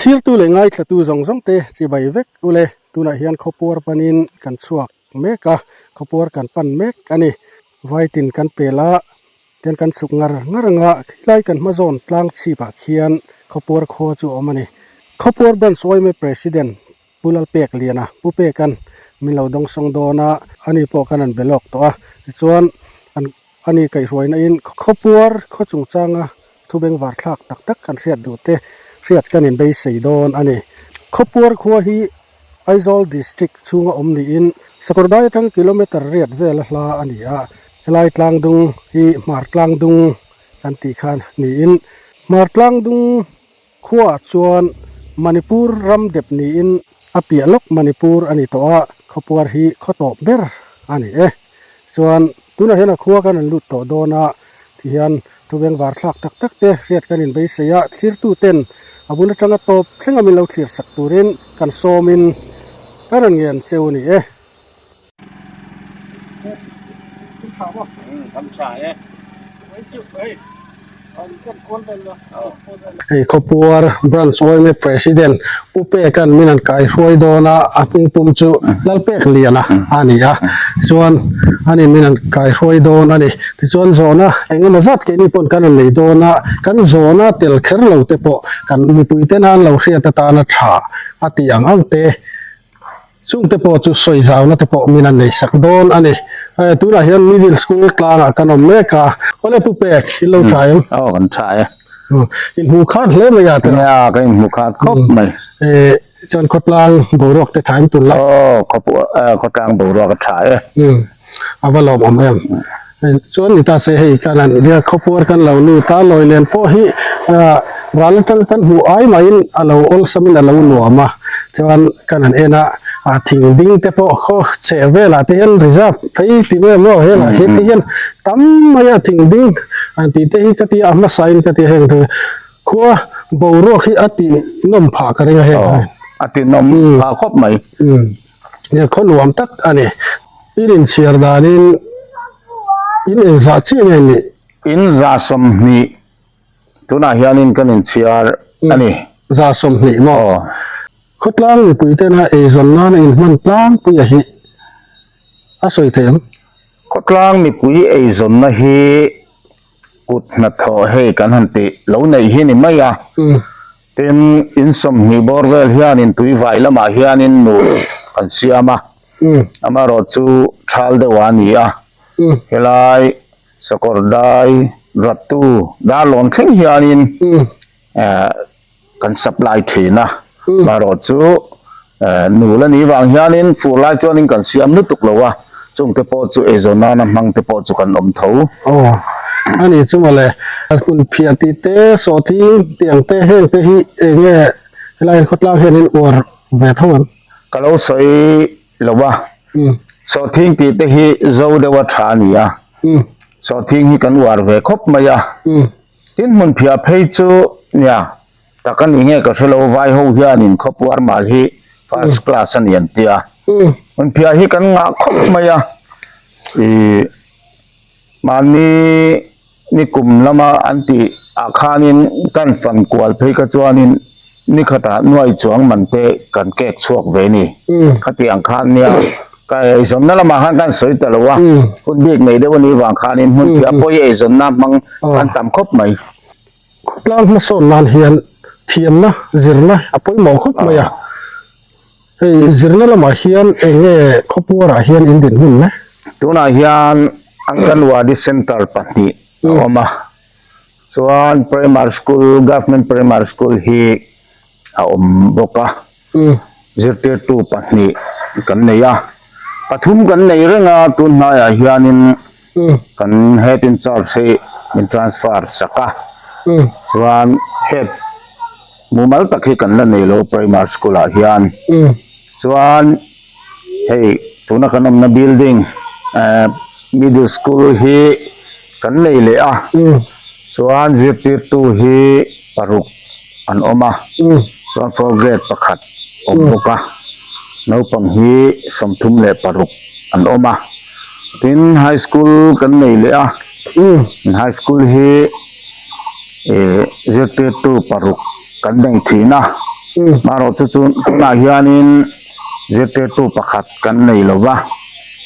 Thirtu leh ngaithlatu zawng zawng te chibai vek ule tunah hian khawpuar panin kan chhuak mek a, khawpuar kan pan mek a ni. Vaitin kan pel a, tian kan chhuk ngar ngar ang a, khilai kan hma zawn tlang chhipah khian khawpuar khua chu a awm a ni. Khawpuar Branch yma President Pu Lalpek Liana Pu Peka'n min lo dawngsawng dawn a, ani pawh kan an be lawk tawh a, tichuan an ani kaihhruaina in khawpuar khaw chungchanga thu bengvar thlak tak tak kan hriat duh te hriat kan in beisei dawn a ni. Khawpuar khua hi Aizawl District chhunga awm niin Sakawrdai atang kilometre riat vela hla a ni a, helai tlangdung hi Hmar tlangdung kan tih khan niin Hmar tlangdung Khuaah chuan Manipur ram dep niin a piah lawk Manipur a ni tawh a, khawpuar hi khaw tawp ber a ni e. Chuan tunah hian a khua kan rawn lut tawh dawn a, tihian thu bengvar thlak tak tak te hriat kan inbeisei a, thlirtu ten a bul atanga tawp thleng a min lo thlir sak turin kan sawmin kan rawn ngen cheu a ni e. Hei khawpuar branch yma president Pu Peka'n min an kaihruai dawn a, a hmingpum chu Lalpek Liana a ni a, chuan ani min an kaihruai dawn a ni. Tichuan zawhna eng emaw zat keini pawn kan rawn nei dawn a, kan zawhna tel kher lo te pawh kan mipui te nan lo hriat atana tha a tih ang ang te. Chungte pawh chu sawi zauna te pawh min an nei sak dawn a ni. Tunah hian Middle School tlangah kan awm mek a. Awle Pu Pek, in lo tha em? Aw, kan tha e. Inhmuh khat hle mai a tira? Nia, ka inhmuh khat khawp mai. Chuan khawtlang boruak te tha em tun la? Aw, khawtlang boruak a tha e. A va lawmawm em. Chuan ni ta se hei kan han nia khawpuar kan lo lut a, lawi len pawh hi ral atang kan hmuh ai maiin a lo awlsamin a lo nuam a, chuan kan han en a, a thing ding te pawh khaw chheh velah te hian reserve phei ti nge maw helah hi te hian tam mai a thing ding an tih te hi ka ti a hmasain ka ti a heng te khua boruak hi a ti nawm phah ka ring a heng a ti nawm phah khawp mai. Khaw nuam tak a ni. In inchhiar danin in engzah chiah nge nih? In za 20 tunah hianin kan inchhiar a ni. Za 20 maw? Khawtlang mipui tena eizawn nana inhman tlangpuia hi a sawi theih ang? Khawtlang mipui eizawnna hi kut hnathawh hei kan han tih lo neih hi ni mai a. Tin, in 20 bawr vel hianin tui vai lamah hianin nu kan siam a, amaherawhchu thal deuh a ni a, helai sakawr dai rattu darlawn thleng hianin kan supply thin a, amaherawhchu nu la nih vang hianin fur lai chuanin kan siam lutuk lo a. Chungte pawh chu eizawn nana hmang te pawh chu kan awm tho. Aw, a ni chu mawle. Hmun phiah tih te, sawhthing tih ang te heng te hi eng nge helai khawtlang hian in uar ve tho ang? Ka lo sawi lo a, sawhthing tih te hi zo deuh a tha a ni a, sawhthing hi kan uar ve khawp mai a, tin hmun phiah phei chu nia Tak a ni nge ka hre lo, vai ho hianin khawpuar mal hi first class a ni an tia. Hmunphiah hi kan ngah khawp mai a, ih mahni ni kum lama an tih ah khanin kan fan kual phei kha chuanin ni khatah nuai chuang man te kan kek chhuak ve ni. Khati ang khan nia ka eizawnna lamah khan kan sawi ta lo a, hun bik nei deuh a nih vang khanin hmunphiah pawh hi eizawnna hmang an tam khawp mai. Khawtlang hmasawn nan hian thiamna zirna a pawimawh khawp mai a, hei zirna lamah hian eng nge khawpuarah hian in dinhmun le? Tunah hian Anganwadi Centre pahnih a awm a, chuan Primary School, Government Primary School hi a awm bawk a, zirtirtu pahnih kan nei a, pathum kan nei reng a, tun hnaiah hianin kan head in charge hi min transfer sak a, chuan head mumal tak hi kan la nei lo primary school ah hian, chuan hei tuna kan awmna building eh middle school hi kan nei leh a, chuan zirtirtu hi paruk an awm a chuan four grade pakhat awm bawk a naupang hi 36 an awm a tin high school kan nei leh a high school hi ih zirtirtu paruk kan nei thin a. Marawh chu chu tunah hianin zirtirtu pakhat kan nei lo va,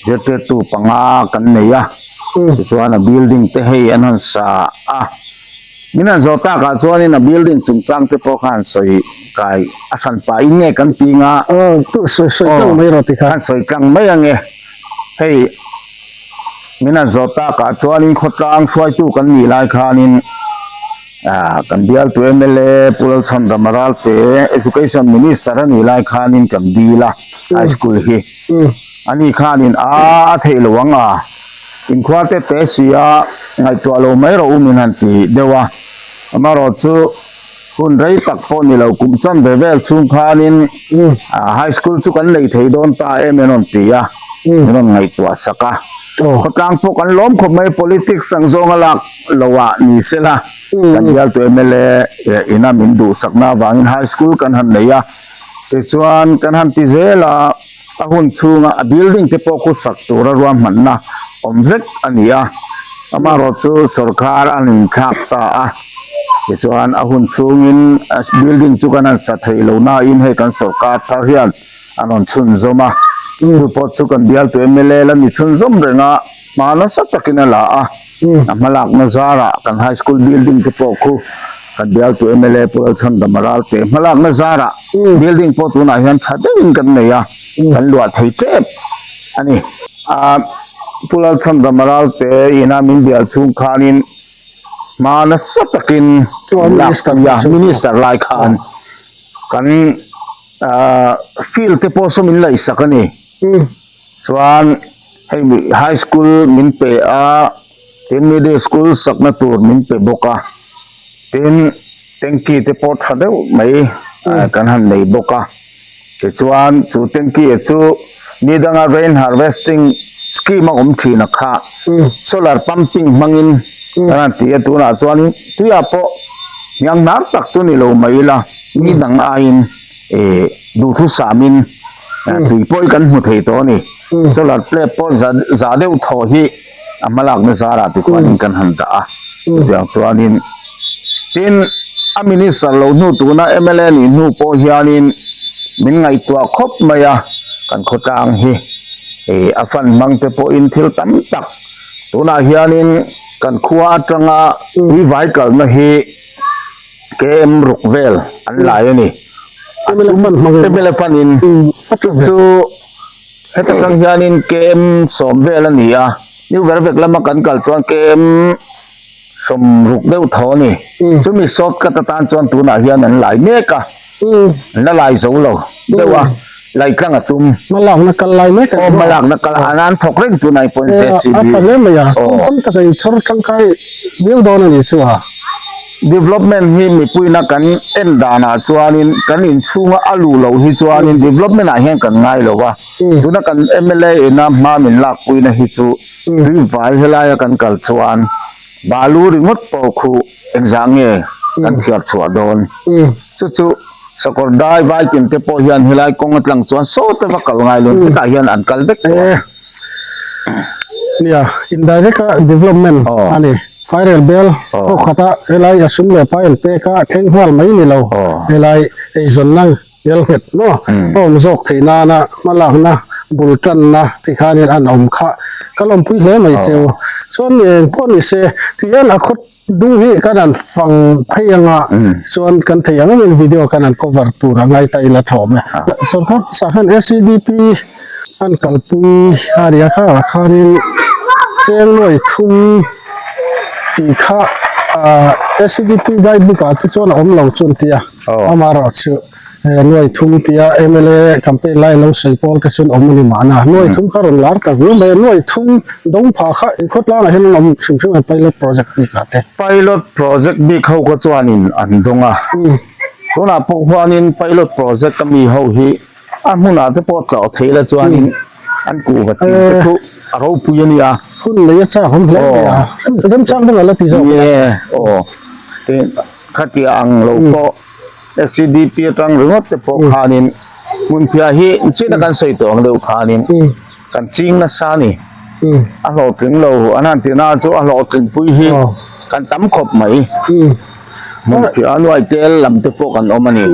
zirtirtu panga kan nei a, tichuan a building te hei an han sa a. Min han zawh takah chuanin a building chungchang te pawh kha han sawi kai a hran pahin nge kan ti nga. Aw, sawi tlang mai rawh tikha. Han sawi tlang mai ange. Hei. Min an zawh takah chuanin khawtlang hruaitu kan nih lai khanin ah kan bialtu mla Pu Lalchhandama Ralte Education Minister a nih lai khanin kan dil a high school hi ani khanin a a theih loh ang a inkhua te te si a ngaihtuah lo mai rawh u min han ti deuh a amaherawhchu hun rei tak pawh ni lo kum chan ve vel chhung khanin high school chu kan nei thei dawn ta em en rawn ti a min rawn ngaihtuah sak a khawtlang pawh kan lawm khawp mai politics ang zawnga lak lo ah ni sela kan bialtu mla ina min duhsakna avangin high school kan han nei a tichuan kan han ti zel a a hun chhunga a building te pawh khu sak tura ruahmanna awm vek a ni a amaherawhchu sawrkar an inthlak ta a tichuan a hun chhungin building chu kan han sa theih lo nain hei kan sawrkar thar hian an rawn chhunzawm a chu pawh chu kan bialtu mla la ni chhunzawm reng a hma nasa takin a la a a hmalakna zarah kan high school building te pawh khu kan bialtu mla Pu Lalchhandama Ralte hmalakna zarah building pawh tunah hian tha deuhin kan nei a kan luah thei tep a ni ah Pu Lalchhandama Ralte ina min bial chhung khanin hma nasa takin minister lai khan kan ah field te pawh saw min laihsak a ni. Chuan hei high school min pe a tin middle school sakna tur min pe bawk a tin tanky te pawh tha deuh mai kan han nei bawk a tichuan chu tanky chu ni danga rain harvesting scheme a awm thin a kha solar pumping hmangin kan han ti a tunah chuanin tuiah pawh hniang hnar tak chu ni lo mai ila ni dang aiin. Ih duhthusamin tui pawh hi kan hmu thei tawh a ni. Solar plate pawh za za deuh thaw hi a hmalakna zarah ti khuanin kan han dah a. Chutiang chuanin tin a minister lo hnu tuna mla nih hnu pawh hianin min ngaihtuah khawp mai a kan khawtlang hi ih a fan hmang te pawhin thil tam tak tunah hianin kan khua atanga tui vai kalna hi. KM ruk vel an lai a ni. A sum MLA fund in chu chu heta tang hianin KM sawm vel a ni a, New Vervek lama kan kal chuan KM sawm ruk deuh tho a ni. Chumi shortcut atan chuan tunah hian an lai mek a, an la lai zo lo deuh a, lai tlang a tum. Hmalakna kal lai mek a ni. Aw hmalakna kal an an thawk reng tunah hi pawhin ZCB. A tha hle mai a, kum tam taka inchhawr tangkai viau dawn a ni chu a. Development hi mipuina kan en danah chuanin kan inchhunga a luh loh hi chuanin development ah hian kan ngai lo a, tuna kan mla ina hma min lakpuina hi chu tui vai helaia kan kal chuan balu ringawt pawh khu engzah nge kan thiar chhuah dawn chu chu sakawr dai vai tin te pawh hian helai kawng atang chuan sawta va kal ngai lo hetah hian an kal vek tawh a. Nia indirect a development a ni. Fairel bel pawh khata helai a sum leh pai an pek a thleng nghal mai ni lo helai eizawnna bel nghet maw a awm zawk theih nana hmalakna bul tanna ti khanin an awm kha ka lawmpui hle mai cheu chuan eng pawh ni se tihian a khaw dung hi kan han fang phei anga chuan kan theih ang angin video kan han cover tur a ngai ta ila thawm e sorkar hmasa khan SEDP an kalpui a nia kha ah khanin cheng nuai thum tih kha ah SCDP guide book ah te chuan a awm lo chu an ti a amaherawhchu nuai thum tia mla campaign lai lo sawi pawl te chuan awm a ni mahna nuai thum kha rawn lar ta viau mai a nuai thum dawng phah kha inkhawtlangah hian an awm hrim hrim a pilot project bik ah te. Pilot project bik ho kha chuanin an dawng a tunah pawh huanin pilot project a mi ho hi A hmunah te pawh tlawh theih la chuanin an kuhva chin te chu a ropui a nia. Hun lei a chak awm hle mai a, remchang dang a la ti zawk a. Aw, tin khatia ang lo pawh SCDP atang ringawt te pawh khanin hmunphiah hi chin a kan sawi tawh ang deuh khanin kan ching nasa a ni. A hlawhtling lo an han tih na chu a hlawhtling pui hi kan tam khawp mai. Hmunphiah a nuai tel lam te pawh kan awm a ni.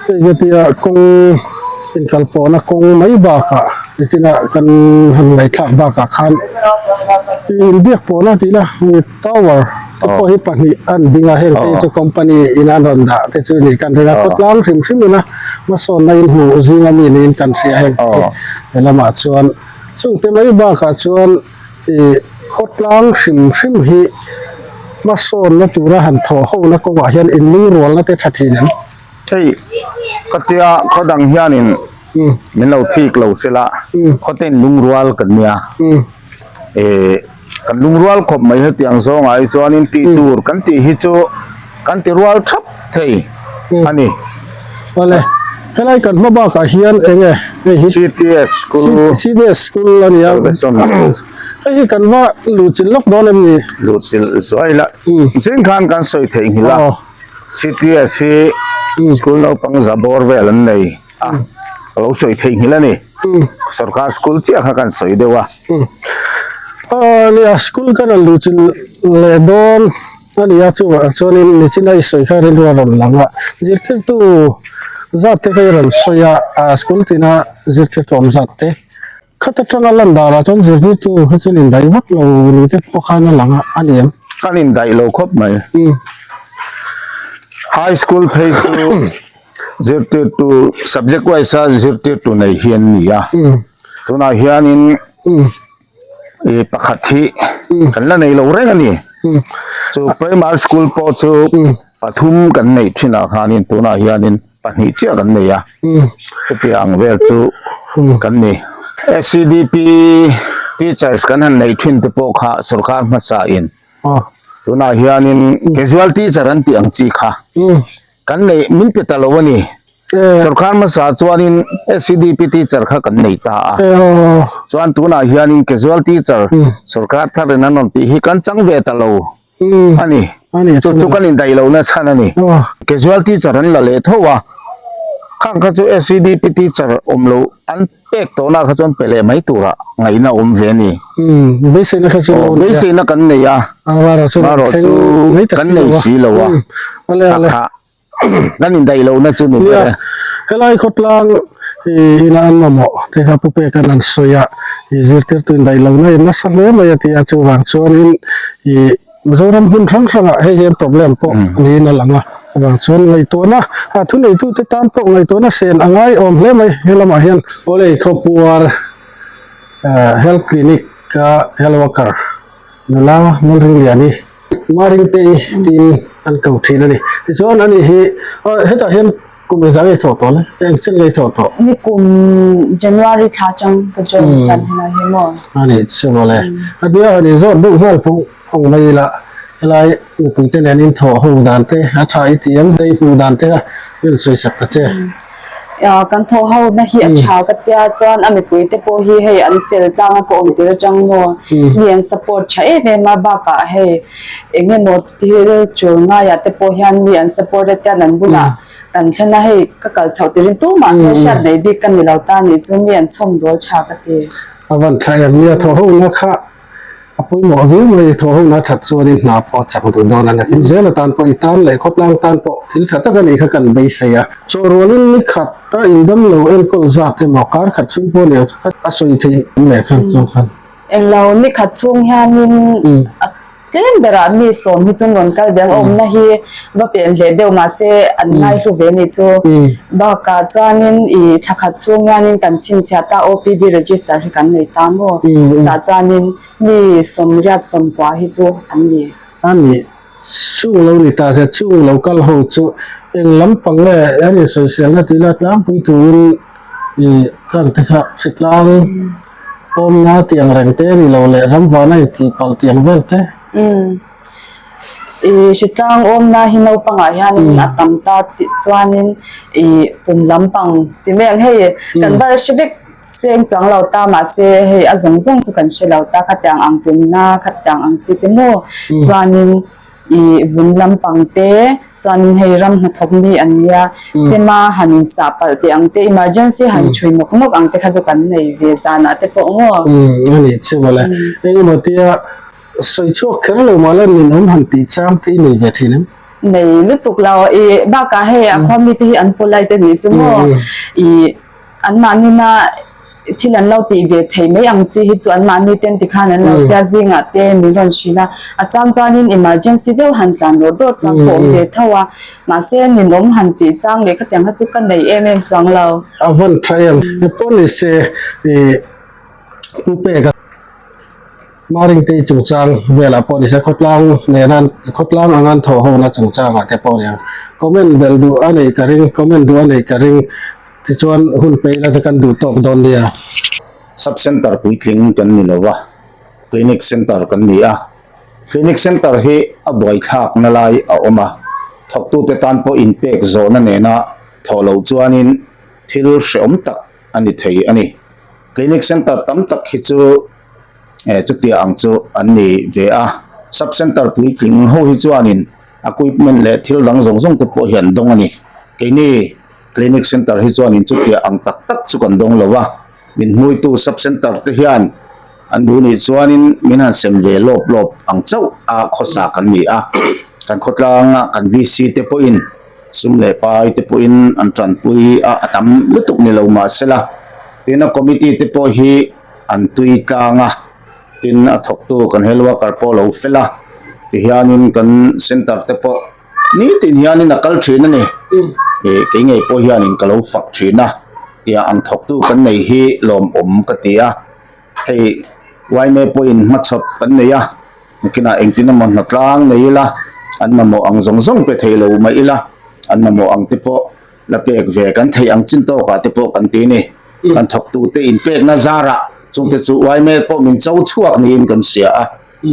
Hei hetia kawng inkal pawhna kawng mai bakah nichina kan han ngaihthlak bakah khan inbiak pawhna tih ila tower te pawh hi pahnih an ding a heng te chu company in an rawn dah te chu ni kan ring a khawtlang hrim hrim ina hmasawnna in hmuh zinga mi niin kan hria heng te hi he lamah chuan chungte mai bakah chuan ih khawtlang hrim hrim hi hmasawnna tura han thawh hona kawngah hian inlungrualna te tha thin em. Hei ka tia khaw dang hianin min lo thik lo sela khawte in lungrual kan nia eh kan lungrual khawp mai hetiang zawngah hi chuanin tih tur kan tih hi chu kan ti rual thap thei a ni. Awle helai kan hma bakah hian eng nge hei hi CTS school CTS school a nia hei hi kan va luhchilh lawk dawn em ni? Luhchilh zuai la zing khan kan sawi theihnghilh a. CTS hi school naupang za bawr vel an nei a, ka lo sawi theihnghilh a ni. Sorkar school chiah kha kan sawi deuh a. Aw nia, school ka rawn luh chilh leh dawn a nia chuvah chuanin nichin a i sawi kha rilru a rawn lang a, zirtirtu zat te kha i rawn sawi a, ah school tina zirtirtu awm zat te. Khat atanga lan danah chuan zirtirtu kha chuan indaih vak lo ni te pawh khan a lang a, a ni em? Kan indaih lo khawp mai. High school phei chu zirtirtu subject wise a zirtirtu nei hi an ni a. Tunah hianin ih pakhat hi kan la nei lo reng a ni. Chu primary school pawh chu pathum kan neih thinah khanin tunah hianin pahnih chiah kan nei a hetiang ang vel chu kan ni. SCDP teachers kan han neih thin te pawh kha sorkar hmasa in tunah hianin casual teacher an tih ang chi kha kan neih min pe ta lo a ni. Sorkar hmasa chuanin SCDP teacher kha kan nei ta a chuan tunah hianin casual teacher sorkar thar in an rawn tih hi kan chang ve ta lo. a ni chu chu kan indaih lohna chhan a ni casual teacher an la leh tho a khang kha chu SCDP teacher awm lo an pek tawhna kha chuan pe leh mai tura ngaihna awm ve a ni beiseina kha chu lo beiseina kan nei a marawh chu kan nei si lo a kha Kan indaih lohna chu ni ber e. Helai khawtlang ina an mamawh te kha Pu Peka'n an sawi a, zirtirtu indaih lohna in nasa hle mai a ti a, chuvang chuanin Mizoram hmun hrang hrangah hei hian problem pawh niin a lang a, chuvang chuan ngaihtuahna thuneitute tan pawh ngaihtuahna sen a ngaiawm hle mai helamah hian. Awlei khawpuar Health Clinic a health worker nula Malringliani Maringtei tiin an ko thin a ni. Tichuan ani hi hetah hian kum engzah nge thawh tawh le? Eng chen nge thawh tawh? Ni kum January thla atang ka join tan helai hi maw? A nih chu mawle. A bia han inzawt deuh nghal phawng phawng mai ila helai mipuite nen in thawh ho dan te a tha i ti em? Hei hmuh dan te kha min sawi sak ta che. Kan thawh ho na hi a tha ka tia chuan a mipui te pawh hi hei an fel tlang a ka awm tir atang maw mi an support tha em em a bakah hei eng emaw thil tul ngaiah te pawh hian mi an support a tian an bulah kan thlen a hei ka kal chhoh tirin tumah hmelhriat nei bik ka ni lo ta nih chu mi an chhawm dawl tha ka ti. A van tha em nia thawh ho na kha A pawimawh viau mai, thaw hona that chuanin hna pawh a chak duh dawn a ni. Thil zel atan pawh i tan leh khawtlang tan pawh thil tha tak a nih kha kan beisei a. Chawhrualin ni khat a indam lo enkawl zat emaw kar khat chhung pawh nia chu kha a sawi theih awm leh khan chuan khan. Englo ni khat chhung hianin a tlem berah mi sawm hi chu rawn kal ve ang, awmna hi va pen hleh deuh mahse an ngaihlu ve ni chu. Bakah chuanin i thla khat chhung hianin kan chhinchhiah ta OPD register hi kan nei ta maw? Tah chuanin mi sawmriat sawmkua hi chu an ni. A nih, chung lo ni ta se, chung lo kal ho chu eng lampang nge an insawiselna tih la tlangpui turin i khan te kha hritlang awmna tiang reng te a ni lo leh ramvana intihpalh tiang vel te. I hritlang awmna hi naupangah hianin a tam ta tih chuanin i pum lampang ti mai ang hei kan va hre vek seng chuang lo ta mahse hei a zawng zawng chu kan hre lo ta khatiang ang pumna khatiang ang chi te maw chuanin i vun lampang te chuanin hei ram hnathawk mi an nia chema han insah palh teh ang te emergency han thui nawk nawk ang te kha chu kan nei ve zanah te pawh maw. A nih chu mawle engemaw tia. Sawi chhuak kher lo mah la ninawm han tih chang te i nei ve thin em? Nei lutuk lo i bakah hei a khua mite hi an polite a nih chu maw i anmahnina thil an lo tih ve thei mai ang chi hi chu anmahni ten tikhan an lo tia zingah te min rawn hrilh a, a chang chuanin emergency deuh han tlan dawr dawr chang pawh awm ve tho a, mahse ninawm han tih chang leh khatiang kha chu ka nei em em chuang lo. A van tha em, pawh ni se i pu pek a. Maringtei chungchang velah pawh nise khawtlang nena khawtlang anga an thawh hona chungchangah te pawh nia comment belh duh a neih ka ring comment duh a neih ka ring tichuan hun peih la te kan duh tawk dawn nia. Sub Centre puitling kan ni lo va, Clinic Centre kan ni a, Clinic Centre hi a buaithlak na lai a awm a, thawktute tan pawh inpek zawhna nena thawh loh chuanin thil hrehawm tak a ni thei a ni. Clinic Centre tam tak hi chu eh chutia ang chu an ni ve a sub center puitling ho hi chuanin equipment leh thil dang zawng zawng te pawh hi an dawng a ni keini clinic center hi chuanin chutia ang tak tak chu kan dawng lo a min hmuitu sub center te hian an duh nih chuanin min han sem ve lawp lawp ang chauh a khawsa kan ni a kan khawtlanga kan V C te pawhin sum leh pai te pawhin an tanpui a a tam lutuk ni lo mahsela tin a committee te pawh hi. An tui tlang a, tin a thawktu kan health worker pawh a lo fel a, tihianin kan center te pawh nitin hianin a kal thin a ni, ih kei ngei pawh hianin ka lo fak thin a, tiang ang thawktu kan nei hi lawmawm ka ti a, hei yma pawhin hmachhawp kan nei a, nakinah engtin emaw hnatlang nei ila an mamawh ang zawng zawng pe thei lo mah ila an mamawh ang te pawh. La pek ve kan theih ang chin tawkah te pawh kan ti ni. Kan thawktute inpekna zarah chungte chu yma pawh min cho chhuak niin kan hria a.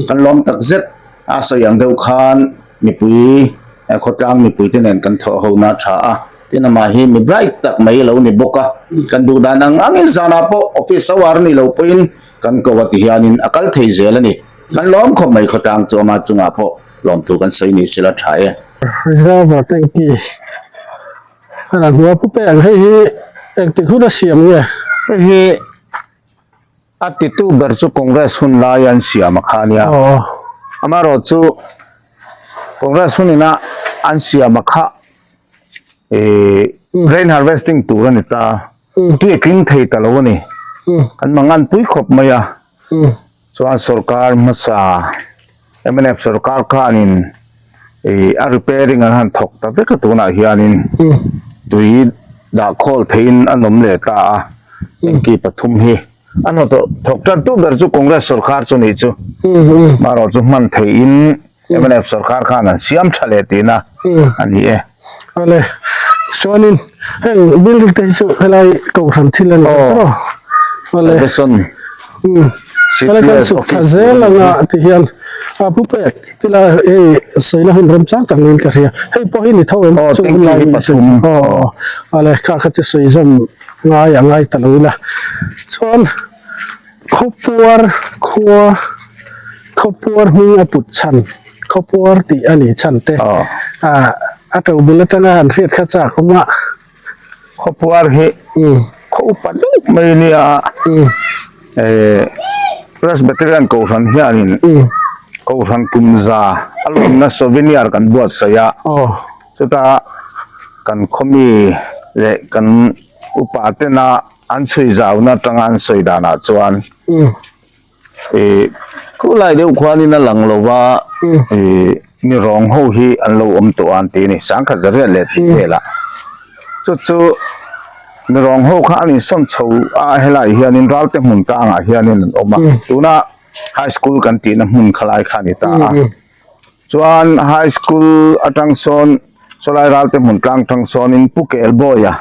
Kan lawm tak zet a sawi ang deuh khan mipui khawtlang mipuite nen kan thawh hona a tha a. Tin amah hi mi bright tak mai a lo ni bawk a. Kan duh dan ang angin zanah pawh office hour ni lo pawhin kan ko a ti hianin a kal thei zel a ni. Kan lawm khawp mai khawtlang chu ama chungah pawh lawmthu kan sawi ni sela tha e. Reservoir tanky a la hnuai pu pek ang hei hi engtik hun a siam nge? Hei hi a titu ber chu Congress hun laia an siam a kha ania. Amaherawh chu Congress hun ina an siam a kha ih rain harvesting tur a ni ta. Tui a tling thei ta lo a ni. Kan mangan pui khawp mai a. Chuan sorkar hmasa mnf sorkar khanin ih a repairing an han thawk ta vek a tunah hianin tui dah khawl theihin an awm leh ta a engki pathum hi a hnathawh thawk tan tu ber chu Congress sorkar chu nih chu marawh chu hman theihin mnf sorkar khan an siam tha leh tihna a ni e. Awle chuanin heng building te hi chu helai kohhran thil a ni tawh awle helai kan chhuk thla zel anga ti hian a pu pek tila hei sawina hun rem chang tak niin ka hria hei pawh hi ni tho em chu hun lai aw awle kha kha chu sawi zawm ngai a ngai ta lo ila chuan Khawpuar khua khawpuar hming a put chhan khawpuar tih a nih chhan te ah a to bul atanga han hriat kha chak awm a. Khawpuar hi khaw upa deuh mai a nia eh Presbyterian Kohhran hianin Kohhran kum za a lawmna souvenir kan buatsaih a chuta kan khawmi leh kan upa tena An chhui zauna atanga an sawi danah chuan ih khulai deuh khuanin a lang lo va ih mi rawng ho hi an lo awm tawh a an ti a ni sangkhat zariat leh tih velah chu chu mi rawng ho kha an insawn chho a helaiah hianin ralte hmun tlangah hianin an awm a tuna high school kan tihna hmun khalai kha a ni ta a chuan high school atang sawn sawlai ralte hmun tlang atang sawnin Pu Kelbawia.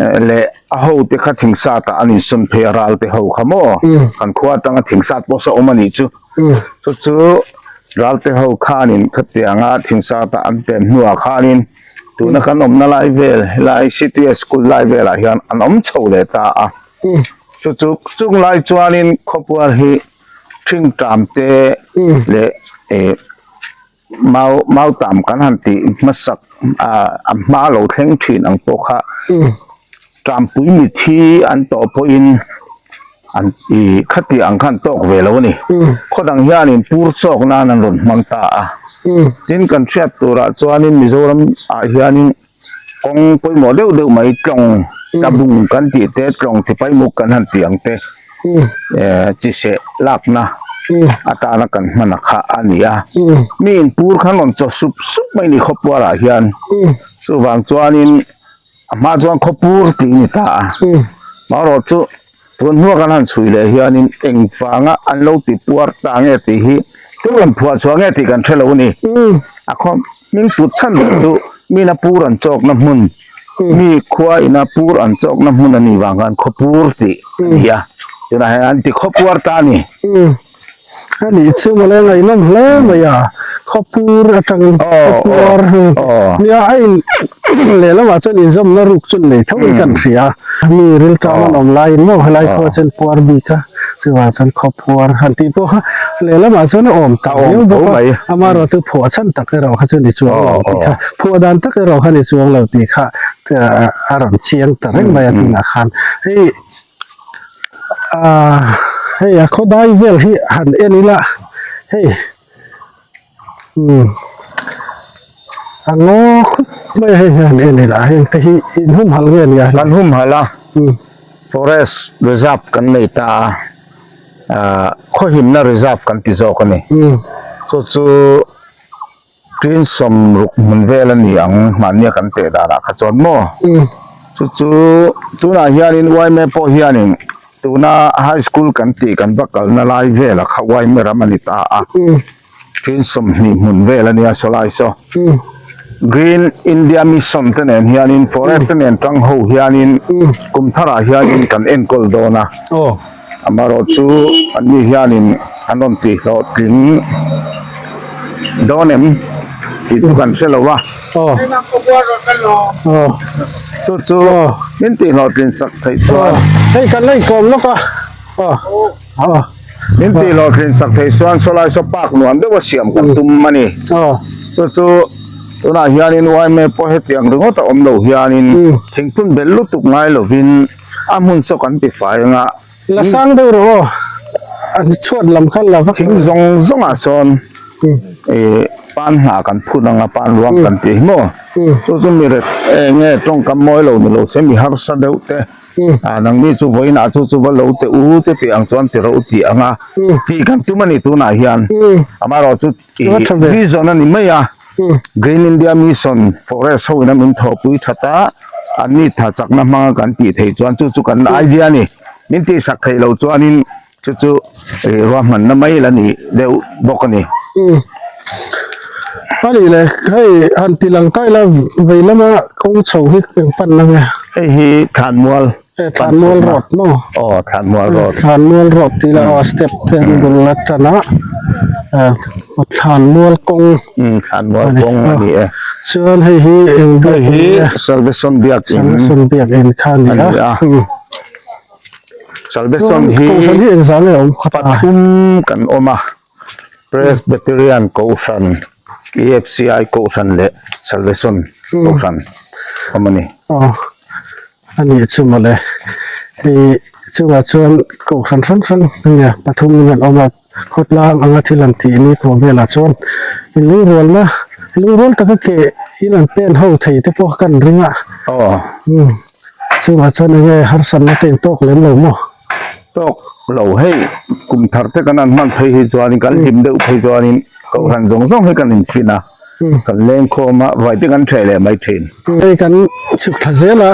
leh a ho te kha thingsat ah an insawn phei a ral te ho kha maw kan khua atanga thingsat pawh saw awm a nih chu chu chu ral te ho khanin khatianga thingsat ah an pem hnuah khanin tuna kan awmna lai vel helai city school lai velah hian an awm chho leh ta a chu chu chung lai chuanin khawpuar hi thingtam te leh eh. Mau mau tam kan han tih hmasak ah a hma lo thleng thin ang pawh kha tampui mithi an tawh pawhin an ih khatiang ang khan tawk ve lo a ni khaw dang hianin pur chawk nan an rawn hmang ta a. Tin kan hriat turah chuanin Mizoram ah hianin kawng pawimawh deuh deuh mai tlawng tlabung kan tih te tlawng tipaimuk kan han tih ang te eh chi seh lakna atana kan hman a kha a ni a mi in pur khan rawn chaw sup sup mai ni khawpuar ah hian chuvang chuanin a hma chuan khawpur tih a ni ta a marawh chu. Tun hnua kan han chhui leh hianin eng vanga an lo ti puar ta nge tih hi tu rawn phuah chhuah nge tih kan hre lo a ni. A khaw hming tut chhan ber chu mina pur an chawkna hmun, mi khua ina pur an chawkna hmun a nih vang khan khaw pur tih a ni a, tunah hian an ti khaw puar ta a ni. A nih chu mawle ngaihnawm hle mai a, khawpur atangin khawpuar nia a in lehlamah chuan inzawmna ruk chu nei tho in kan hria a, mi rilṭam an awm laiin maw helai khua chuan puar bik a, chuvang chuan khawpuar han tih pawh kha lehlamah chuan a awm tak viau bawk a, amaherawh chu phuah chhan tak erawh kha chu ni chuang lo tih kha, phuah dan tak erawh kha ni chuang lo tih kha a rawn chiang ta reng mai a tunah khan hei. Ahh hei a khawdai vel hi han en ila hei umm a ngaw khup mai a hei han en ila heng te hi in humhalh nge nia kan humhalh a forest reserve kan nei ta a ahh khawhimna reserve kan ti zawk a ni chu chu. Tin sawmruk hmun vel a ni ang mahnia kan teh danah kha chuan maw chu chu tunah hianin uaime pawh hianin tuna high school kan tih kan va kalna lai velah kha uaime ram a ni ta a tin 20 hmun vel a nia sawlai saw green india mission te nen hianin forest te nen tang ho hianin kum tharah hianin kan enkawl dawn a. Amaherawh chu anni hianin an rawn tih hlawhtling dawn em tih chu kan hre lo a chu chu min tih hlawhtlin sak theih chuan hei kan la inkawm lawk a min tih hlawhtlin sak theih chuan sawlai saw park nuam deuh a siam kan tum a ni chu chu tunah hianin yma pawh hetiang ringawt a awm lo hianin thingphun belh lutuk ngai lovin. A hmun saw kan ti fai anga. La sang deuh rawh aw. An chhuat lam kha la vak. Thing zawng zawngah sawn ih pan hna kan phun anga pan ruang kan tih hi maw. Chu chu mi ret eng nge tawngkam mawi lo ni lo se mi harsa deuh te ah nangni chu vawiinah chu chu va lo teh u chu tih ang chuan ti ro tih anga tih kan tum a ni tunah hian. Amaherawh chu ih vision a ni mai a. Green India Mission forest ho ina min thawhpui that a, an ni tha chakna hmanga kan tih theih chuan chu chu kan idea a ni. Min tihsak theih loh chuanin chu chu ruahmanna mai la ni deuh bawk a ni. A nih leh hei han ti lang ta ila vei lama kawng chho hi eng pan na nge? Hei hi Thlanmual. Thlanmual road maw? Aw Thlanmual road. Thlanmual road tih lah aw step te an bul atan a Thlanmual kawng. Thlanmual kawng a ni e. Chuan hei hi eng biak in nge? Salvation biak in. Salvation biak in kha a ni a. Salvation hi. Kohhran hi engzah nge a awm khat a? Pathum kan awm a. Presbyterian Kohhran, EFCI Kohhran leh Salvation Kohhran awm a ni. Aw. A nih chu mawle, hei chungah chuan kohhran hrang hrang nge pathum in an awm a, khawtlang anga thil an tih ni khawh velah chuan lungrualna lungrual taka ke in an pen ho thei te pawh kan ring a, umm chungah chuan enge harsatna te in tawk lem lo maw? Tawk lo hei kum thar te kan han hman phei hi chuanin kan hlim deuh phei chuanin kohhran zawng zawng hi kan infin a. Kan leng khawm a, vai te kan ṭheh leh mai ṭhin. Hei kan chhuk thla zel a,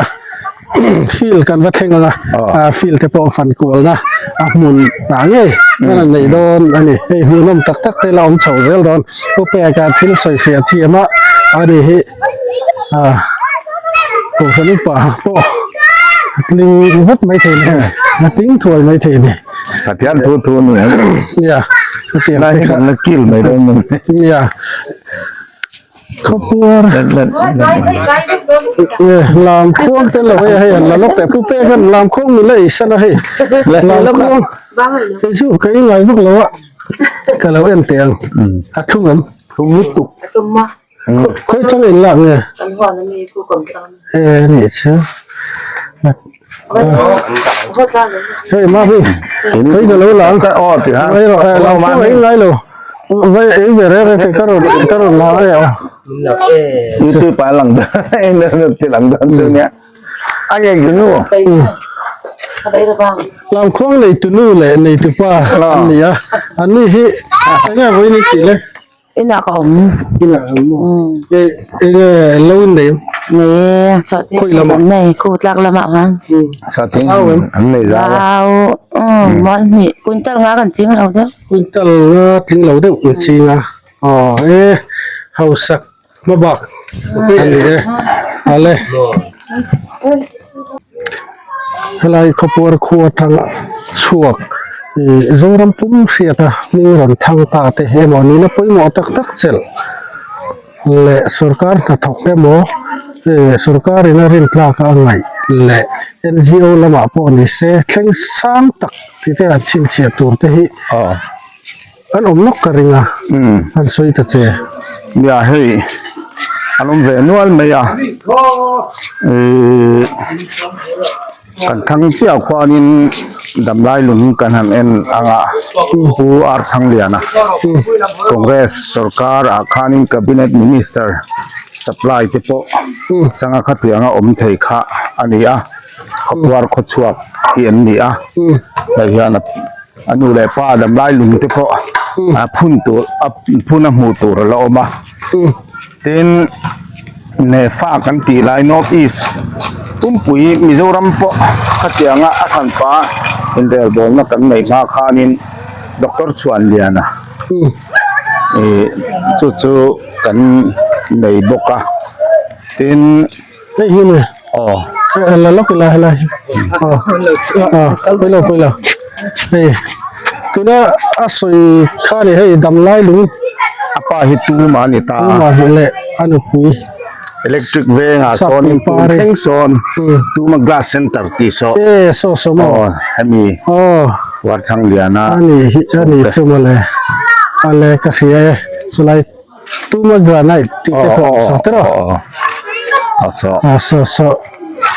field kan va thleng ang a, field te pawh fan kualna a hmun hnah ngei kan han neih dawn a ni. Hei hmuhnawm tak tak te la awm chho zel dawn. Pu Peka thil sawi fiah thiam a, ani hi Kohhran upa pawh a tling vat mai thei a ni, a tling thuai mai thei a ni. Pathian thu thu a ni ang. Nia. Hetiang te kha. Kil mai dawn maw. Nia. Khawpuar. Lam khuang te lo hei hei an la lawk teh pu pek an lam khuang min la ei san a hei. Lam khuang. Kei chu ka ingai vak lo a. Ka lo en teh ang. A thlum em? Thlum lutuk. Khawi tang in lak nge? E nih chu. Hei ma hi. Khawi ka lo lang. Ngai rawh. Lam khuang ei ngai lo. Vai ei ve re re te ka rawn ka rawn la e aw. YouTube ah lang dawn ti lang dawn chu nia. A nge ginu. Lamkhuang neitu nu leh neitu pa an ni a. An ni hi enge vawiin in tih le? Inah ka awm. Inah ka awm maw? E enge lo in nei em? Nei e, chawhte Khawi lamah? kan nei, khu tlak lamah khan. Chawhte Zau em? an nei zau a. Zau, umm mual hnih, quintal nga kan ching lo deuh. Quintal nga tling lo deuh kan ching a. Aw e hausak hmabak an ni e. Ale. Helai khawpuar khua atang chhuak ih Zoram pum hriata hming rawn thang ta te emaw nihna pawimawh tak tak chelh leh sorkar hnathawk emaw ih sorkar in a rin tlak a ngaih leh N_G_O lamah pawh ni se thleng sang tak tih te an chhinchhiah tur te hi An awm lawk ka ring a, an sawi ta che. Nia hei an awm ve nual mai a, ihh kan thang chiah khuanin damlai lung kan han en ang a, Pu R Thangliana Congress sorkar ah khanin cabinet minister supply te pawh changa khatianga awm thei kha a ni a, khawpuar khawchhuak hi an ni a, hei hian a. A nu leh pa damlai lung te pawh a phun tur a phun a hmuh tur a la awm a tin nefa kan tih lai north east pumpui mizoram pawh khatianga a hranpa inrelbawlna kan neih hma khanin doctor chhuanliana ih chu chu kan nei bawk a tin. Hei hi ni. Aw. La lawk ila helai hi. Aw. Aw pawilo pawilo. Hei tuna a sawi kha ni hei damlai lung. A pa hi tuma a ni ta. Tuma leh a nupui. Electric vengah sawn in tun thleng sawn tuma glass center tih saw. E saw saw maw. Aw hemi. Aw. Huarthangliana. A ni hi a ni chu mawle. Ale ka hria e chulai. Tuma granite tih te pawh saw te rawh a saw saw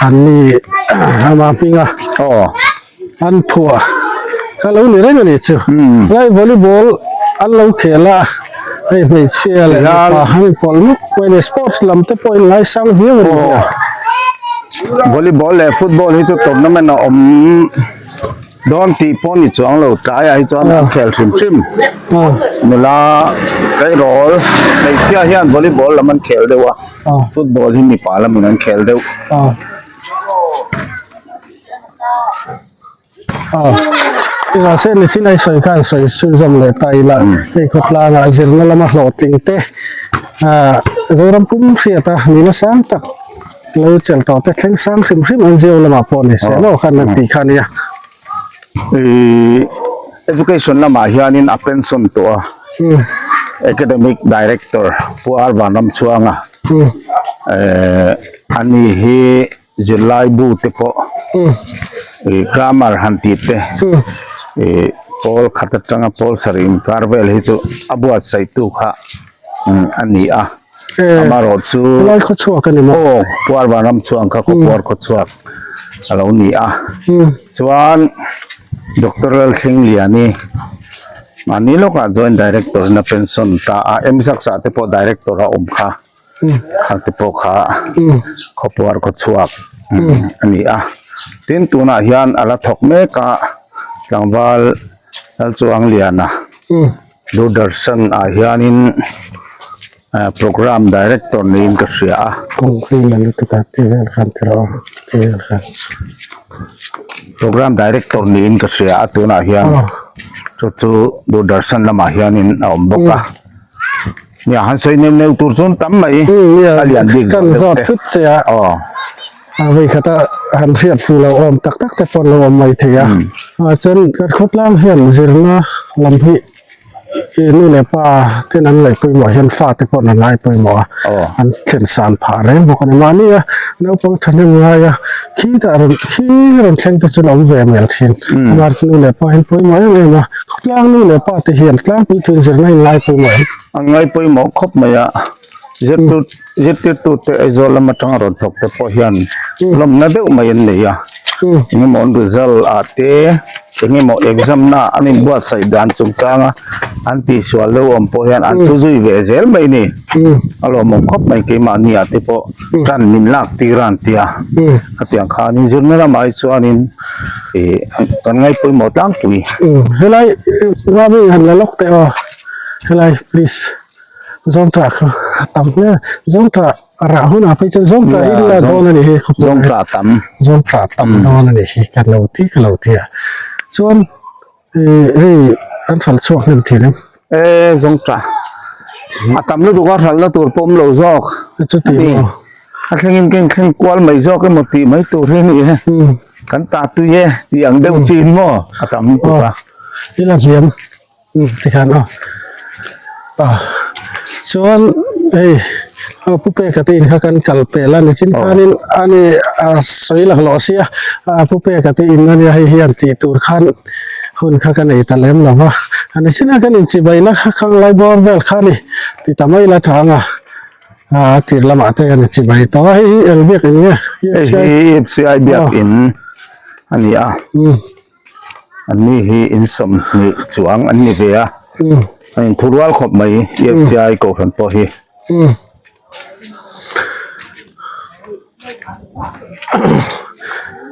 an ni ama hminga an phuah kha lo ni reng a nih chu lai volleyball an lo khel a hei hmeichhia leh mipa an inpawlh nuk mai a ni sports lam te pawh in ngaisang viau a ni volleyball leh football hi chu tournament a awm. Dawn tih pawh ni chuang lo tlaiah hi chuan an khel hrim hrim nula tleirawl hmeichhia hian volleyball lam an khel deuh a football hi mipa lamin an khel deuh. Mahse nichin a i sawi khan sawi chhunzawm leh ta ila hei khawtlangah zirna lama hlawhtling te Zoram pum hriata nihna sang tak Lo chelh tawh te thleng sang hrim hrim an zio lamah pawh ni se maw khan an tih kha nia. Ih education lamah hianin a pension tawh a academic director Pu R Vanramchhuanga eh ani hi zirlai bu te pawh ih grammar han tih te ih pawl khat atanga pawl sarih inkar vel hi chu a buatsaih tu kha a ni a. Amarawh chu Helai khaw chhuak a ni maw? Aw, Puar Vanram chuang kha Khawpuar khaw chhuak a lo ni a. Chuan Doctor Lalthlingliani mahni lawkah Joint Director in a pension ta a, MSACS ah te pawh Director a awm kha, kha te pawh kha Khawpuar khaw chhuak a ni a. Tin, tunah hian a la thawk mek a, tlangval Lalchuangliana. Doordarshan ah hianin programme director niin ka hria a. Kawngpui la lutuk a ti vel khan ti rawh ti vel khan. Programme director niin ka hria a tunah hian chu chu Doordarshan lamah hianin a awm bawk a. Nia han sawi neuh neuh tur chuan tam mai a lian bik Kan zawt thut che a. Aw. A veikhata han hriat fuh loh awm tak tak te pawh an lo awm mai thei a. Chuan kan khawtlang hian zirna lam hi ih nu leh pa ten an ngaih pawimawh hian fate pawh an ngai pawimawh a. An thlen san phah reng bawk a ni. Mahni a naupang thahnem ngai a khitah rawn khi rawn thleng te chuan a awm ve hmel thin. Amah chu nu leh pa hian pawimawh em em a. Khawtlang nu leh pa te hian tlangpui tun zirna in ngai pawimawh em? An ngai pawimawh khawp mai a. Zirtirtu zirtirtute Aizawl lam atanga rawn thawk te pawh hian lawmna deuh mai an nei a. Engemaw an result ah te engemaw exam na an inbuatsaih dan chungchanga an tihsual deuh awm pawh hian an chu zui ve zel mai a ni. A lawmawm khawp mai keimahni ah te pawh tan min lak tir a an ti a. Khatiang khanin zirna lamah hi chuanin ih kan ngaihpawimawh tlangpui. Helai Mami han la lawk teh aw helai please Zawngṭah kha a tam hle Zawngṭah rah hunah phei chuan Zawngṭah hi la dawn a nih hi khawpui Zawngṭah tam Zawngṭah tam dawn a nih hi ka lo ti ka lo ti a chuan ih hei an hralh chhuak hnem thin em e Zawngṭah a tam lutuk a hralhna tur pawh awm lo zawk chuti maw a thlengin ka inthleng kual mai zawk emaw tih mai tur hi a ni e kan ta tui e tih ang deuh chin maw a tam lutuk a ila hniam. Tikhan aw ah chuan hei aw pu peka te in kha kan kal pel a nichin khanin ani a sawi laklawh sia a pu peka te in ania hei hian tih tur khan hun kha ka nei ta lem lo va a nichin a kan inchibaina kha khang lai bawr vel kha ani ti ta mai la tha ang a a tir lamah te kan inchibai tawh a hei hi eng biakin nge hei hi FCI biakin a ni a. An ni hi in 20 chuang an ni ve a a in thu rual khawp mai EFCI kohhran pawh hi.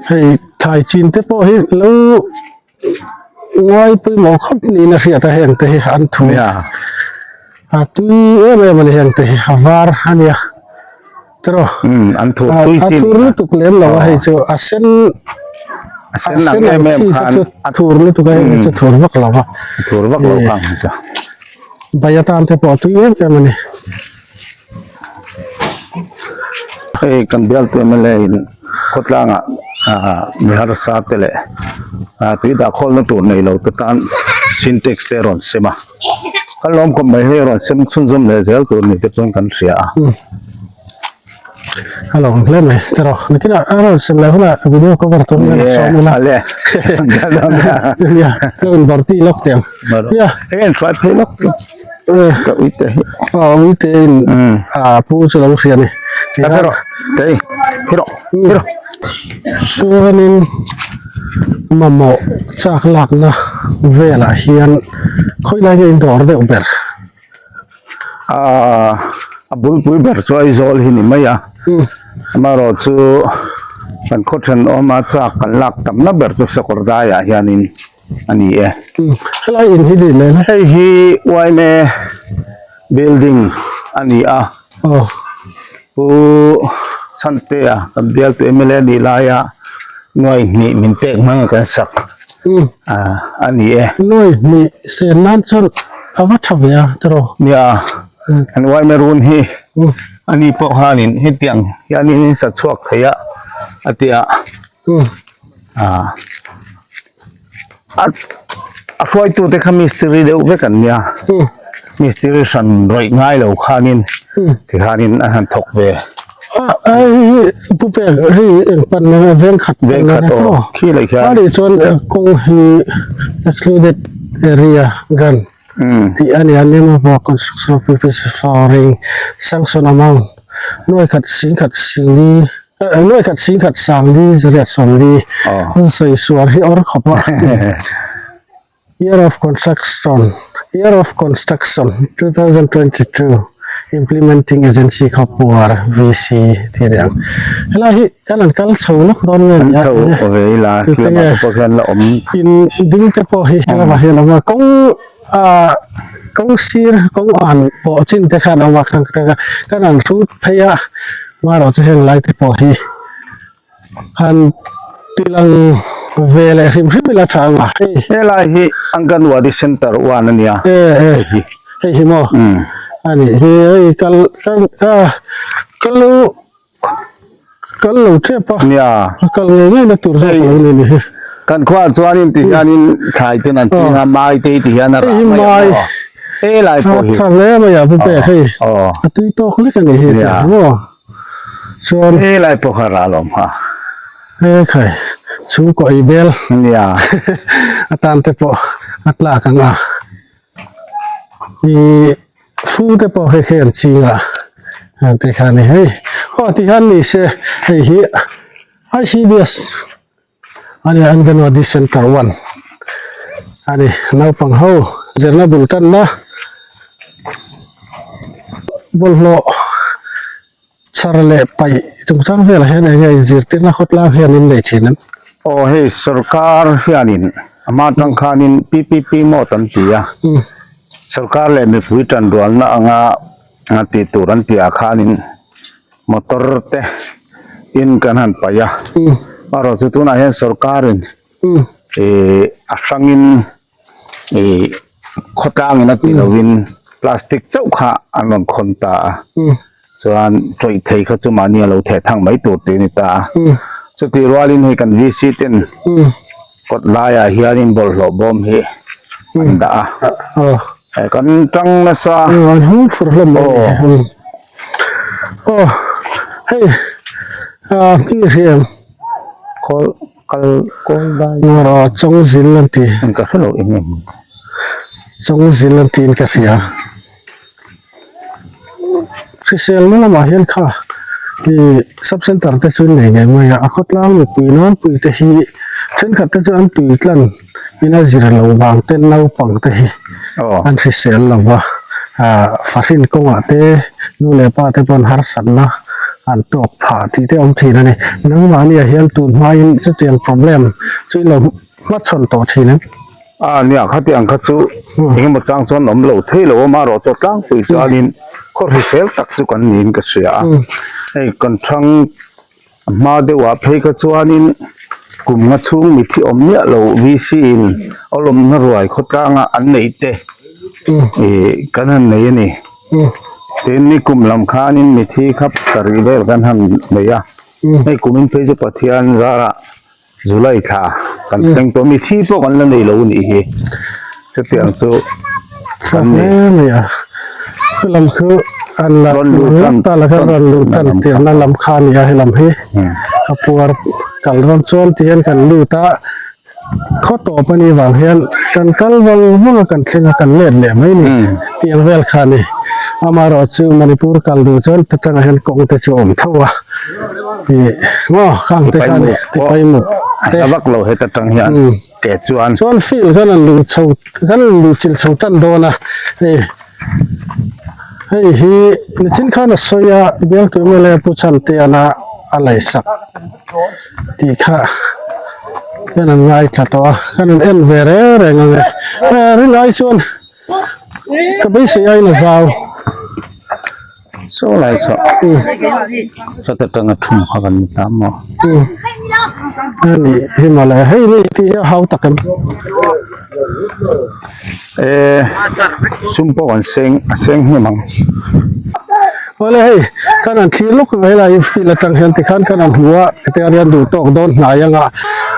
Hei thlai chin te pawh hi lo ngai pawimawh khawp niin a hriat a heng te hi an thu a tui em em a ni heng te hi a var a nia. Tiraw? Umm an thur tui A chin thur lutuk lem lo a hei chu a sen a sen ang em em chi kha khan chu thur lutuk a hei chu thur vak lo a. A thur vak lo kha ang chu. Bai atan te pawh a tui em em a ni. Hei kan bialtu mla in khawtlangah ah mi harsa te leh ah tui dah khawlna tur nei lo te tan sintex te a rawn sem a. Kan lawm khawp mai hei rawn sem chhunzawm leh zel tur ni te chuan kan hria a. A lawm hle mai tiraw nikinah a rawn sem leh hunah video cover tur hian a sawm ila. Ale. Nia lo in bar tih lawk teh ang. Nia. Hei an hruai phei lawk ka uite hi. Aw uite in a pu chu lo hria a ni. Hero tei hero hero. Chuanin mamawh chak lakna velah hian khawi lai nge in dawr deuh ber? Aaa a bulpui ber chu Aizawl hi ni mai a, amaherawh chu kan khaw thenawma chak kan lak tamna ber chu Sakawr daiah hianin a ni e. Helai in hi ni leh le? Hei hi yma building a ni a. Aw. Pu Chhantea kan bialtu mla nih laia nuai hnih min pek hmang a kan sak a ni e. Nuai hnih sen nan chuan a va tha ve a tiraw? Nia, kan yma run hi ani pawh khanin hetiang hianin in sa chhuak thei a a ti a. A hruaitute kha mistiri deuh vek an nia mistiri hran rawih ngai lo khanin tikhanin an han thawk ve hei pu pek hei eng pan nge veng khat veng khat aw khi leh khian ani chuan kawng hi excluded area gan tih a ni a name of a construction of PPC flooring sanction amount nuai khat singkhat singli Nuai khat sing khat sang li zariat sawm li sawi sual hi awr khawp a Year of construction Year of construction 2022 Implementing Agency Khawpuar VC tih a ni ang helai hi kan han kal chho lawk dawn nge ni a chho ve ila tute nge pawh hian la awm in ding te pawh hi helamah hian awm a kawng ah kawng sir kawng an pawh chin te khan a awm a kan han hrut phei a marawh chu heng lai te pawh hi han tilang ve leh hrim hrim ila tha ang a hei helai hi Anganwadi Center 1 a nia e e hei hi maw a nih hi hei kal kal a kal Kal lo tep a. Nia. A kal ngei ngei na tur zawk a lo ni ni hi. Kan khuaah chuanin ti hianin thlai ten an ching a, mai te ti hian a rah mai a maw. He lai pawh hi. A tha hle mai a pu pek hei. A tui tawk lek a ni hi Nia. Maw. Chuan. He lai pawh kha rah alawm ha. He khai chhungkaw ei bel. Nia. A tan te pawh a tlak ang a. Ih fu te pawh hei khi an ching a ti kha a ni hei aw ti hian ni se hei hi ICBS. Ani Anganwadi Center 1 ani naupang ho zirna bul tanna bawlhhlawh chhar leh paih chungchang velah hian eng nge inzirtirna khawtlang hian in nei thin em? Aw hei sorkar hianin a hma atang khanin PPP mode an ti a, sorkar leh mipui tanrualna anga tih tur an tih ah khanin motor te in kan han paih a, erawh chu tunah hian sorkarin ih a hrangin ih khawtlangin a tih lovin plastic chauh kha an rawn khawn ta a, chuan tawih thei kha chu mahni a lo theh thang mai tur tih a ni ta a, chutih rualin hei kan VC ten kawt laiah hianin bawlhhlawh bawm hi an dah a. Kan tang nasa. An hung fur hlawm mai a ni. Aw hei hming i hria em? Khawl kal kawl dai. Aw Chawngzil an ti. Ka hre lo eng em. Chawngzil an tiin ka hria. Hriselna lamah hian kha ih sub center te chu nei ngei mai a, a khawtlang mipui nawlpui te hi thenkhat te chu an tui tlan in a zir lo vang te naupang te hi an hrisel lo va, ah fahrin kawngah te nu leh pa te pawn harsatna an tawk phah tih te a awm thin a ni. Nangmahniah hian tun hmain chutiang problem chu in lo hmachhawn tawh thin em? A nia khatiang kha chu engemaw chang chuan awm lo thei lo a marawh chaw tlangpui chuanin khaw hrisel tak chu kan niin ka hria a hei kan thang hma deuhah phei kha chuanin kum nga chhung mithi awm miah lo VC in a lawmna ruai khawtlanga an neih te ih kan han nei a ni tin nikum lam khanin mithi kha sarih vel kan han nei a hei kumin phei chu Pathian zarah. July thla kan thleng tawh mi thi pawh kan la nei lo anih hi chutiang chu kan ni mai a chu lam chu an la rawn ta la khan rawn luh tan tirna lam kha a ni a helam hi a puar kal dawn chuan ti hian kan lut a khaw tawp a nih vang hian kan kal vang vang a kan thleng a kan let leh mai a ni tiang vel kha a ni amaherawhchu Manipur kal duh chuan ta tangah hian kawng te chu a awm tho a. Ih maw khang te kha ni tipai muk te vak lo heta tang hian ke chuan chuan field khan an luh chho khan an luh chilh chho tan dawn a hei hei hi nichin khan a sawi a bialtu mla pu chhanteana a laisak tih kha hian an ngaithla tawh a khan an en ve reng reng ang e rinai chuan ka beisei aiin a zau. Saw lai saw sawta tanga thum kha kan ni ta maw. Ani hi mawle hei ni tih hi a hau tak em. E sum pawh kan seng a seng hnem ang. Mawle hei kan han thlir lawk ang helai hi field atang hian tikhan kan han hmu a hetiang hian duh tawk dawn hnai anga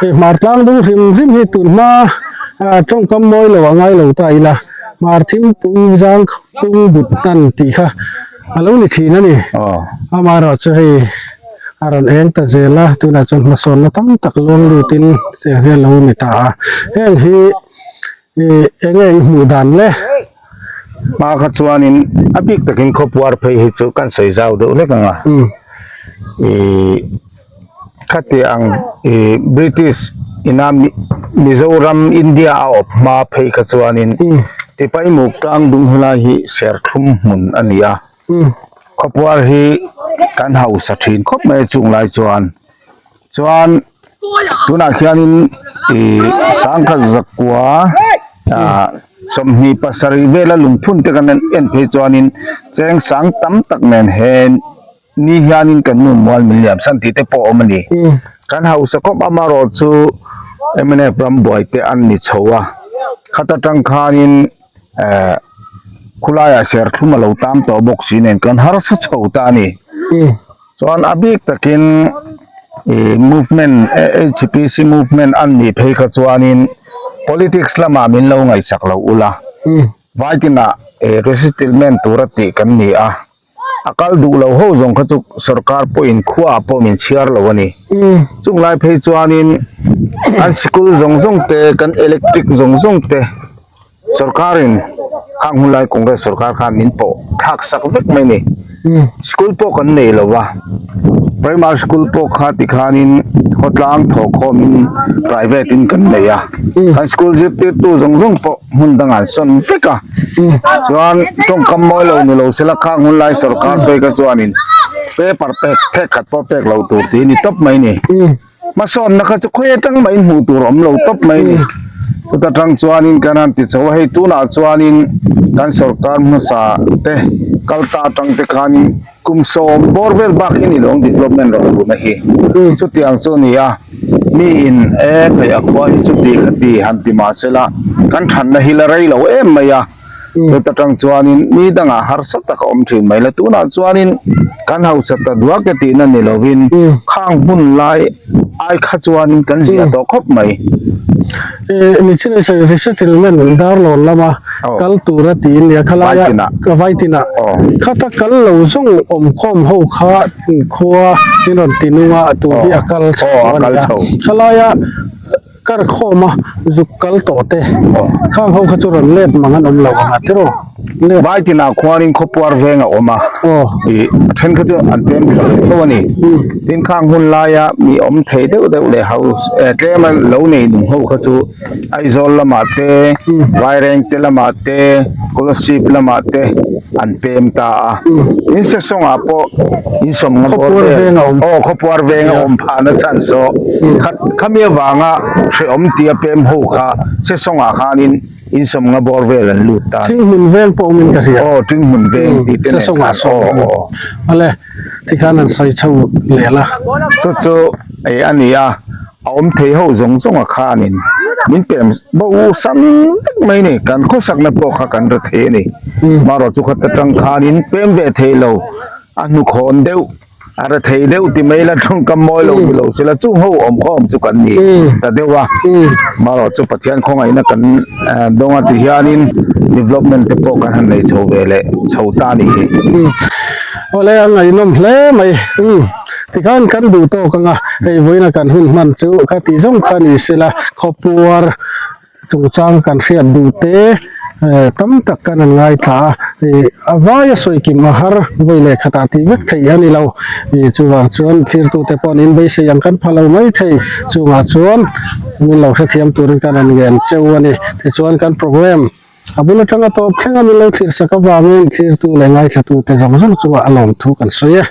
hei hmar tlang dung hrim hrim hi tun hma tawngkam mawi lo a ngai lo ta ila. Hmar thingpui zang pung but hnan tih kha a lo ni thin a ni. Amaherawh chu hei a rawn eng ta zel a, tunah chuan hmasawnna tam tak luang lutin heng hi a lo ni ta a. Heng hi ih eng nge i hmuh dan le? Hma kha chuanin a bik takin khawpuar phei hi chu kan sawi zau deuh hlek ang a. Ih Khati ang ih British ina Mizoram India a awp hma phei kha chuanin Tipaimuk tlang dung helai hi serthlum hmun a ni a, khawpuar hi kan hausa thin khawp mai a chung lai chuan chuan tunah khianin ih sangkhat zakua ah 27 vela lungphun te kan en phei chuanin cheng sang tam tak nen he. Ni hianin kan nu mual min liam san tih te pawh a awm a ni. Kan hausa khawp amarawh chu mnf ram buai te an ni chho a, khata tang khanin eh khulaiah serthlum a lo tam tawh bawk si nen kan harsa chho ta a ni. Chuan a bik takin ih movement HPC movement an nih phei kha chuanin politics lamah min lo ngaihsak loh ula, Vaitinah eh resettlement tura tih kan ni a. A kal duh lo ho zawng kha chu sorkar pawhin khuaah pawh min chhiar lo a ni. Chung lai phei chuanin an sikul zawng zawng te kan electric zawng zawng te sorkarin khang hun lai Congress sorkar khan min pawh thlak sak vek mai a ni. Sikul pawh kan nei lo va. Primary school pawh kha tikhanin khawtlang thawhkhawmin private in kan nei a, kan school zirtirtu zawng zawng pawh hmun dangah an sawn vek a, chuan tawngkam mawi lo ni lo sela khang hun lai sorkar phei kha chuanin paper pek phek khat pawh pek loh tur tih a ni tawp mai a ni. Hmasawnna kha chu khawi atang mahin hmuh tur a awm lo tawp mai a ni. Chuta tang chuanin kan han ti chho a, hei tunah chuanin kan sorkar hmasa te kal ta atang te khanin kum sawm bawr vel bak hi ni lo ang development rawn luhna hi. Chutiang chu a ni a, miin e hei a khua hi chuti khati han ti mah sela kan thanna hi la rei lo em mai a. Chuta tang chuanin mi dangah harsa tak a awm thin mai la, tunah chuanin kan hausa ta duak e tihna ni lovin khang hmun lai ai kha chuanin kan ziah tawh khawp mai. Nichin i sawi resettlement Darlawn lama kal tura tiin nia khalaia Vaitinah khata kal lo zawng awmkhawm ho kha inkhua in rawn ti nung a tur hi a kal chho a ni a, khalaia Kar khawma zuk kal tawh te khang ho kha chu rawn let mang an awm lo ang a tiraw? Let. Vai tinah khuanin khawpuar veng a awm a, ih a then kha chu an pem thla leh tho a ni. Tin khang hun laia mi awm thei deuh deuh leh house eh tlema lo nei nung ho kha chu Aizawl lamah te, Vairengte lamah te, Kolasib lamah te an pem ta a. Tin Sesawngah pawh insawm nga bawr vel aw khawpuar veng a awm phahna chhan saw khat Khami avanga hrehawm tia pem ho kha Sesawngah khanin insawm nga bawr vel an lut ta. Tinghmun veng pawh awmin ka hria. Aw, Tinghmun veng tih te nen khan. Sesawngah saw. Aw, aw. Awle, tikhan an sawi chho leh la. Chu chu ei a ni a, a awm thei ho zawng zawnga khanin min pem bo san vek mai ni. Kan khawsakna pawh kha kan hre thei a ni. Marawh chu khat atang khanin pem ve thei lo, a hnukhawn deuh. A ra thei deuh ti mai la tawngkam mawi lo ni lo sela chung ho awm khawm chu kan ni ta deuh a marawh chu Pathian khawngaihna kan dawng a ti hianin development te pawh kan han nei chho ve leh chho ta a nih hi. Awle a ngaihnawm hle mai tikhan kan duh tawk anga hei vawiina kan hun hman chu kha tih zawng kha ni sela khawpuar Chungchang kan hriat duh te tam tak kan an ngaithla a, ih a vaia sawi kim a har vawi leh khatah tih vek theih a ni lo. Ih chuvang chuan thirtute pawh an inbeisei ang kan pha lo mai thei. Chungah chuan min lo hrethiam turin kan rawn ngen cheu a ni. Tichuan kan program a bul atanga tawp thleng a min lo thlir sak avangin thirtu leh ngaithlatute zawng zawng chungah a lawmthu kan sawi e.